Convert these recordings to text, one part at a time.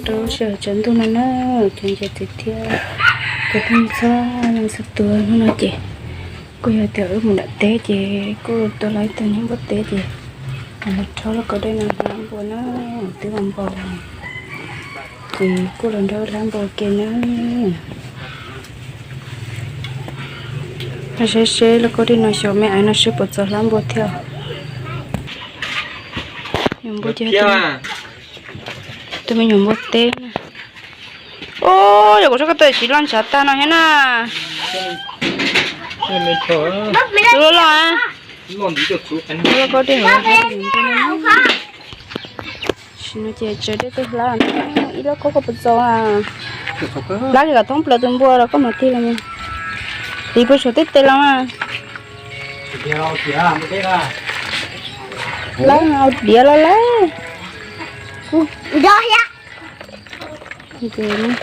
Rau sij hawm tsaus ntuj no na, cov niam txiv thiab cov phooj ywg txhua leej txhua tus, hnub no ces kuj yog tias wb mus nram teb ces kuj tua lawv ib tug niag npua teb ces los rhaub lauj kaub dej no hlab npua na, twb npau npau ces kuj los nrog hlab npua ke na. Saib seb lauj kaub dej no xyov me aiv no seb puas txaus hlab npua thiab. Nyuam npua ces, tus me nyuam npua teb na. Ub, yog kuv sab ko taw tsis loj ntshav tag no thiab na. Loj loj, lauj kaub dej no. Sim no ces tsaws dej tuaj hlab, ib lauj kaub koj puas txaus? Hlab li kom thoob plaws tus npua los koj mam tig los. Tiv puas saum tej tes los mas. Hlab diav los lawm.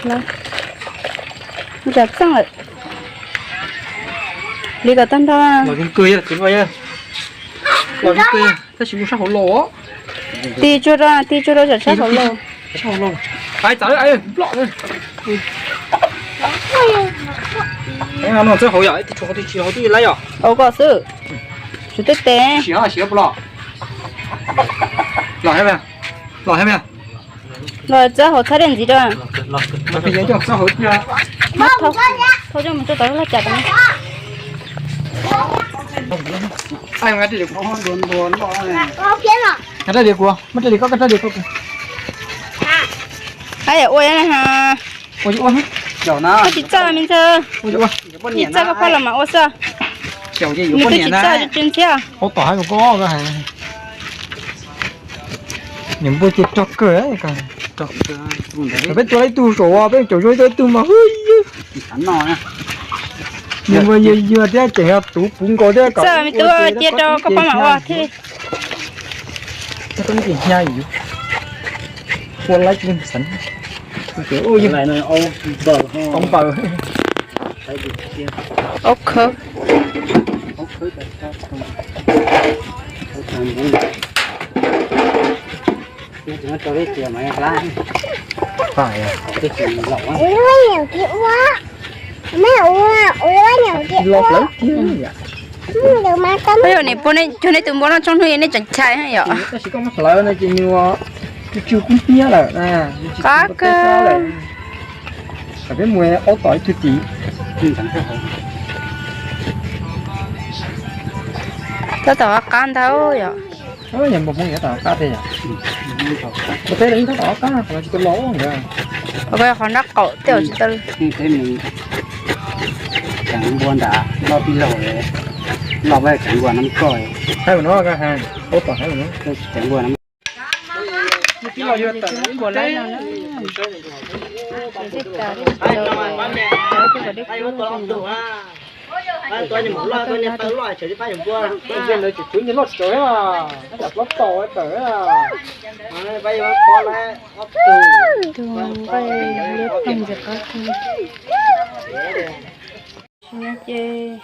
Hlab, hlab txeej lawm. Li kom tag nrho. Tab sis mus sab hauv los. Tig tsuag rau, tig tsuag rau sab hauv los. Ua koj xwb. Tsum tej tes. Los, txawb hauv txhab dej ntxiv rau. Thauj coj mus rau tom laj cas tod. Ua, ua, koj tsis txawj me ntxawg. Tsis txawj koj pab los mas ua xwb. Nws twb tsis txawj tsis ntxhiab. Niam npua ces rog kawg. Peb tua ib tug saum, peb caum zoo tua ib tug mas hwj ywg. Niam npua yws yws thiab ces yog tus puv nkaus thiab. Txawj me tub, cia rau koj pab mam ua thiaj li. Ua laib xeev. Au npaws. Au khawb. Ua niam ua, ua niam ua. Peb yog niam pua, nej cog nej tus npua noj tsoob hnub nej tseem chais yom. Tab sis koj muab hlawv no ces nws tsw kub hnyiab lawm. Qab kawg. Peb mus ob tom ib tug tim. Tab tom qab ntag yom. Yog npua Hmoob yuav tom qab tiag yom. Npua teb los yeej tab tom qab, qhov no tsis tau los ntag. Qhov nrab qaum tej tsis tau. Tseev npua ntawd loj tij laug, loj pab tseev npua no koj. Haib no, haib tom haib no. Tseev npua no. Tus nqaij liab ploog ntxim qab kawg. Sim no ces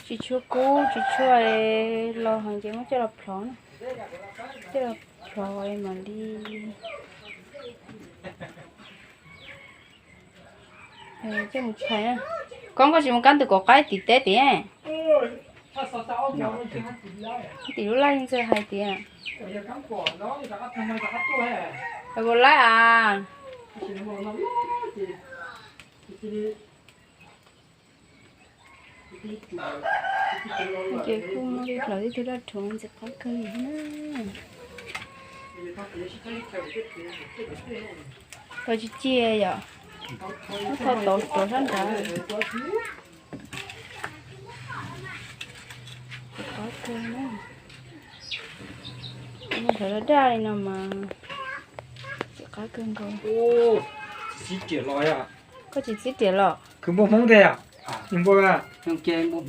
tsis tshua kub tsis tshua los heev ces muab coj los plhov na. Coj los plhov mam li coj mus chais. Koj, koj tsis mus kab ntug kaum qaib tim teb tiag. Tim lub laj ntxawg hais tias, puas laib as? Ces kuj muaj ib plawv ib tug daj rhuv ntxim qab kawg li na. Tau tsis ciaj yom. Muab tho tod rau sab nrad. Ntxim qab kawg na. Mus nrhiav daj daj li no mas ntxim qab kawg nkaus. Koj tsis txib riam los? Khwv npua Hmoob tiag, npua,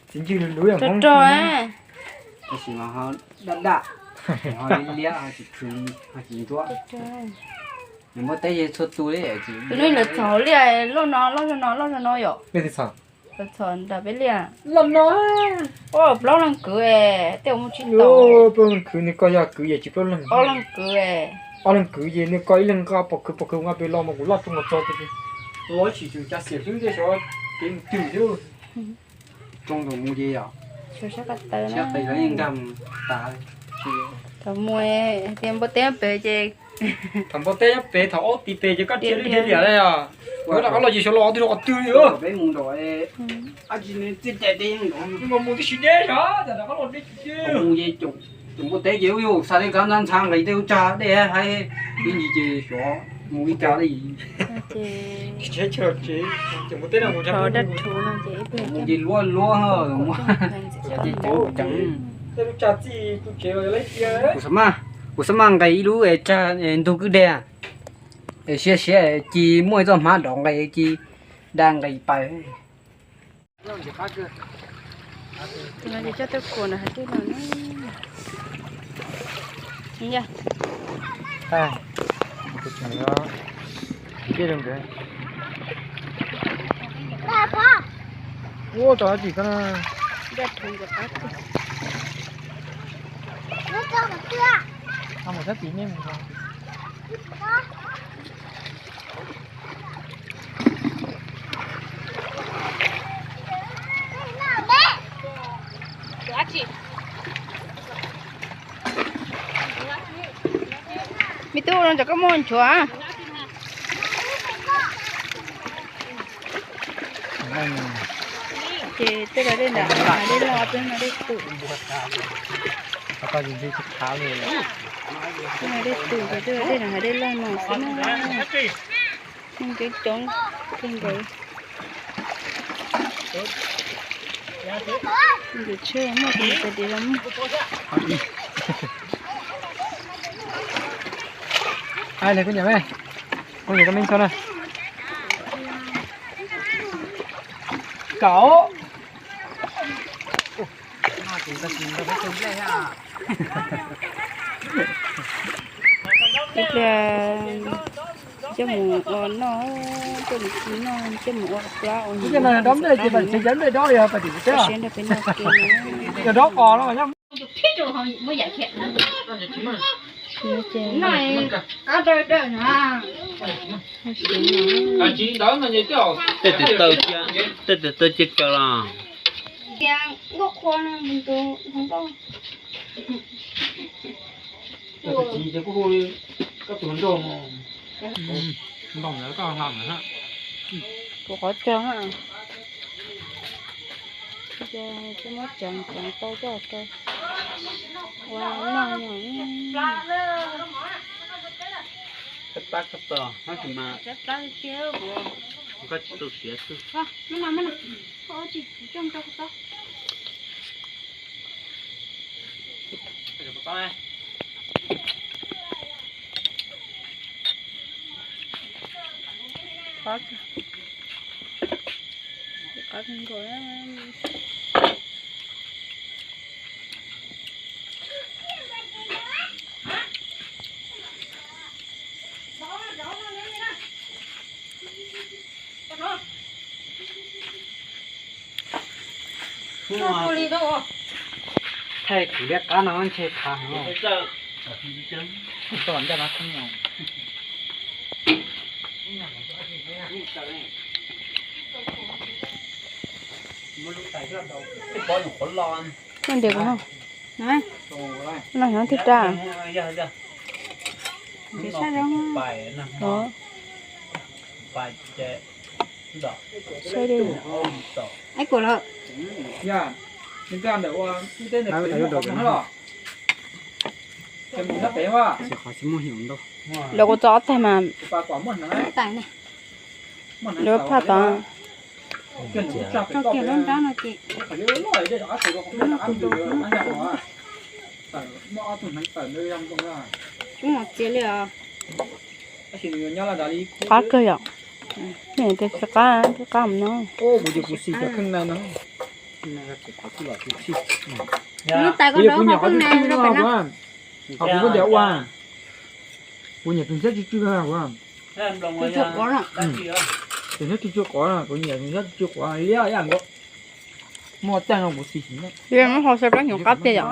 txiv ncw lug lug yog Hmoob rog. Tab sis mas ho daj daj, ho liab liab, ho tsis khwv, ho tsis ntsuab. Nws muaj teb yeej txhua tus li. Tus no lawv txhaum li, loj no, loj zog no, loj zog no yom. Leej twg txhaum? Txhom nram peb liaj. Los no. Plaub leeg kwv es tej mus tsis tau. Plaub leeg kwv nws koj yog kwv yog tsis plaub leeg. Ob leeg kwv es. Ob leeg kwv ces nws koj ib leeg nqa pom kwv pom kwv nqa pem los mas kuv loj tso los tso tiag tiag. Los tsis tsum caj xiam xwb tej xyov kev mus twg xwb. Tsoo ntawm mus ces yom. Siab qis los nkag mus tas. Thaum mus tias npua teb pem ces. Thaum npua teb nyob pem thaum aub tis pem ces koj cia li dhia liam li os. Kuv rov qab los ces xyov los twg los qhov twg li. Peb mus nram ab tsi txiv cai teb mus tib si deb xyov rov qab los deb. Mus ces caum npua teb ces ub yuj xa li kav ntxhab ntxhab nqis tej ub tsag dej hais ib ntsis ces xyov mus ib cag li. Mus ces luab luab ces caum ceev. Kuv xav maj, kuv xav maj nqis ib lub tsag ntug kwj deg. Siav siav ci muaj ib txoj hmab dov nqis ci da nqis pais. Tus no ces coj tuaj kuas nram hav dej no na. Ua tau dab tsi koj na? Mus sab tid nej mus. Me tub, ua no tsam koj muaj nchuav. Ces tej no dej nram hav dej loj, peb no dej tus. Tej no dej tus ces tej no dej nram hav dej loj no xwb na. Neeg coob coob kawg nkaus. Tus tsheb muaj tus mus txais diav los muaj. Ai, kuv niam me, kuv niam koj me txho na. Kaum. Ib pliag coj mus ua noj, coj mus ci noj, coj mus ua plab ua. Ib pliag no dob nplej ces pab tsev cov nplej dob yog pab tsev teb. Yog dob qos no. Tej tus taw cia, tej tus taw cia kaw los. Kuv qhov cog na. Ces muab tseev tseev tau coj kaw ua noj. Koj tsis tu siav xwb. Thaij kuv liab qab no ntshe khav heev. Ua ntiav kuv no, no nyob twg ra? Saib li. Lawv kuv txo ob tag mas. Lawv phaj tod. Tso kiag lub nrab no ces. Tub mus txias li os. Qab kawg yom. Tsis qab, tsis qab no. Lub tais koj rau qhov koj na rau pem no. Kuv nyiam tus ntxhiab tsw tsw. Tus tsw qov no. Nyob tsw tsw quav, kuv nyiam nyob tsw tsw quav liab ib yam nkaus. Muaj tag no kuv xis xis na. Yog muab hau saib plab nyuam qab tiag yom.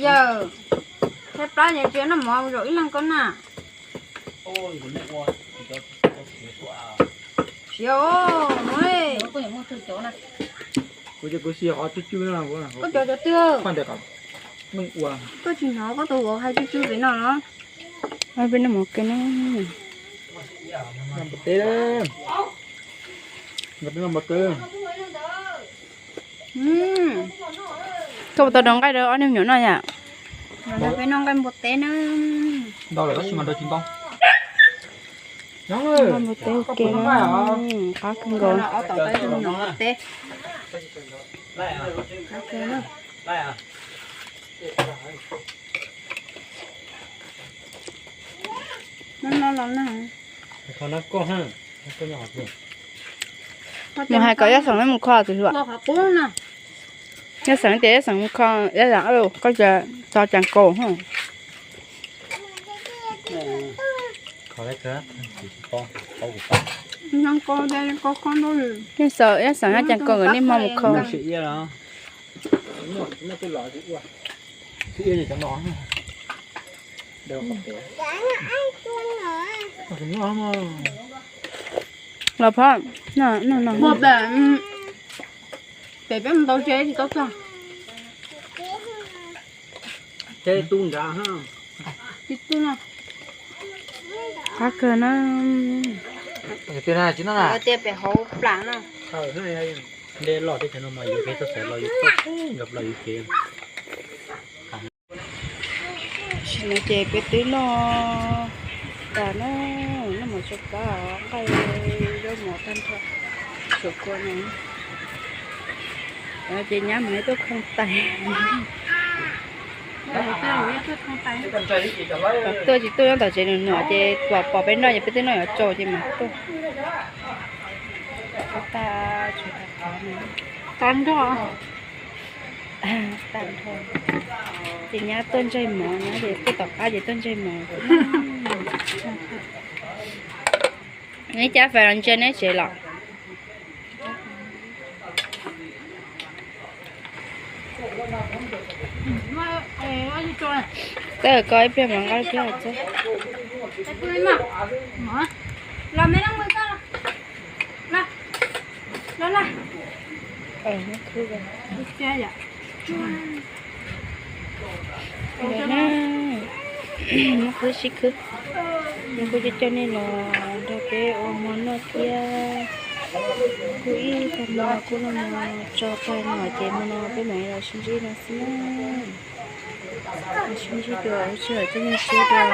Yawg, saib plab ces tsis noj mov zaum ib leeg koj na. Siav, kuv ces kuv xis qhov tsw tsw no. Koj cov cov twg? Koj tsis hnov koj tus vauv hais tsw tsw pem no los? Peb noj mov kiag na. Koj puas tau rau nqaij rau ob niag me nyuam noj yom? Peb noj nqaij npua teb na. Noj npua teb ua ke na, qab kawg nkaus. Mus hais kom Yaj Xeem mus kho tus hluas. Yaj Xeem tias Yaj Xeem mus kho, Yaj Xeem, koj tso cas kaus. Yaj Xeem, Yaj Xeem haj cas kaus, nkawd niaj hmo mus kho. Los phom, pem peb mus tau tsev tsis tau txog. Qab kawg na. Tias pem hauv plam no. Dej loj teb chaws no mas yuav kev txawj xaiv los yuav txawj nkawd los yuav kev. Tam sim no ces peb twb noj tas na, noj mov tsau plab, nqaij, zaub mov tag nrho, tshuav kua no. Ces nyab mam li tuaj khoo tais. Tuaj tsis tuaj nyob tom tsev nws nuam ces pom pom peb noj ces peb twb noj yuav tsau ces mam tuaj. Tag, tshuav tas qab no. Tag nrho. Tag nrho. Ces nyab tuaj ntseg mov na, ces tuaj tom qab ces tuaj ntseg mov. Neb cab fais los ntsia neb tsev los. Txawj ko ib pliag mas nqa ib pliag txawj. Muab khwb sib khwb. Kuv kuj coj coj nej los nrog peb ua hmo noj thiab. Kuj ib tag hmo kuj noj hmo tso tag no ces hmo no peb mam los sib ntsib no xwb na. Sib ntsib dua, sib hawm txoj neej siab dua.